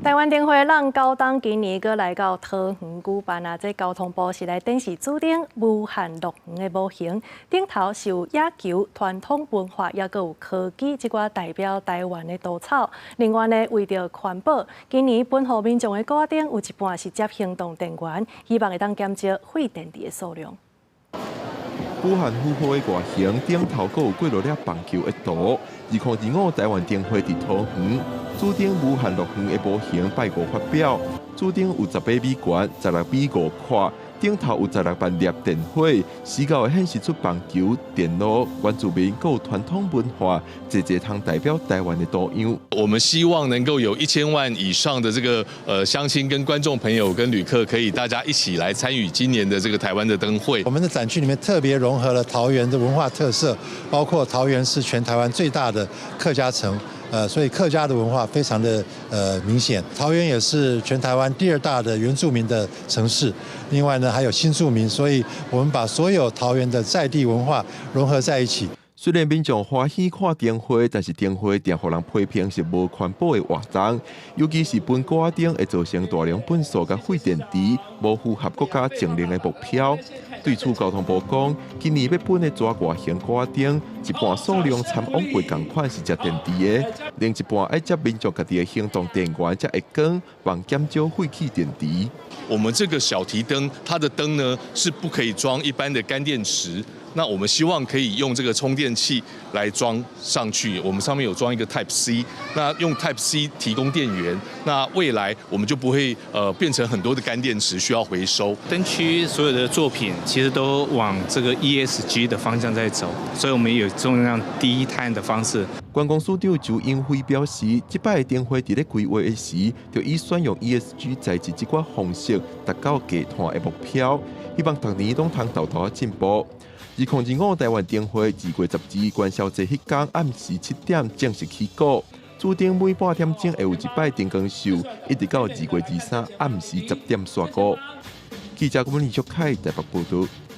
台灣燈會浪九燈今年閣來到桃園舉辦啊！這交通部是來展示主燈無限樂園的模型，頂頭是有野球、傳統文化，抑閣有科技這寡代表台灣的圖草。另外呢，為著環保，今年分予民眾的鼓仔燈有一半是接行動電源，希望會當減少廢電池的數量。無限負荷的外形，頂頭閣有幾落粒棒球的圖。2025台灣燈會佇桃園，主燈無限樂園的模型拜五發表。主燈有18米懸，16米5闊，頂頭有16萬粒電火，視覺會顯示出棒球、電腦、原住民閣有傳統文化，濟濟通代表台灣的圖樣。我們希望能夠有1000萬以上的這個鄉親跟觀眾朋友跟旅客，可以大家一起來參與今年的這個台灣的燈會。我們的展區裡面特別融合了桃園的文化特色，包括桃園是全台灣最大的客家城，所以客家的文化非常的明顯。桃園也是全台灣第二大的原住民的城市，另外呢還有新住民，所以我們把所有桃園的在地文化融合在一起。雖然民眾歡喜看燈會，但是燈會定予人批評是無環保的活動，尤其是分鼓仔燈會造成大量糞埽佮廢電池，無符合國家淨零的目標。對此，交通部講，今年欲分的紙外形鼓仔燈，一半數量參往過仝款是接電池的，另一半愛接民眾家己的行動電源才會光，望減少廢棄電池。我們這個小提燈，它的燈呢是不可以裝一般的乾電池。那我們希望可以用這個充電器來裝上去，我們上面有裝一個 Type C，那用 Type C 提供電源，那未來我們就不會變成很多的乾電池需要回收。燈區所有的作品其實都往這個 ESG 的方向在走，所以我們有盡量低碳的方式。觀光署長周英輝表示，這擺燈會佇咧規劃的時，就已選用 ESG 材質這款方式，達到低碳的目標，希望逐年攏通沓沓進步。2025台灣燈會2月12元宵節彼工暗時7點正式起鼓，主燈每半點鐘會有一擺燈光秀，一直到2月23暗時10點煞鼓。記者郭文麗、卓凱台北報導。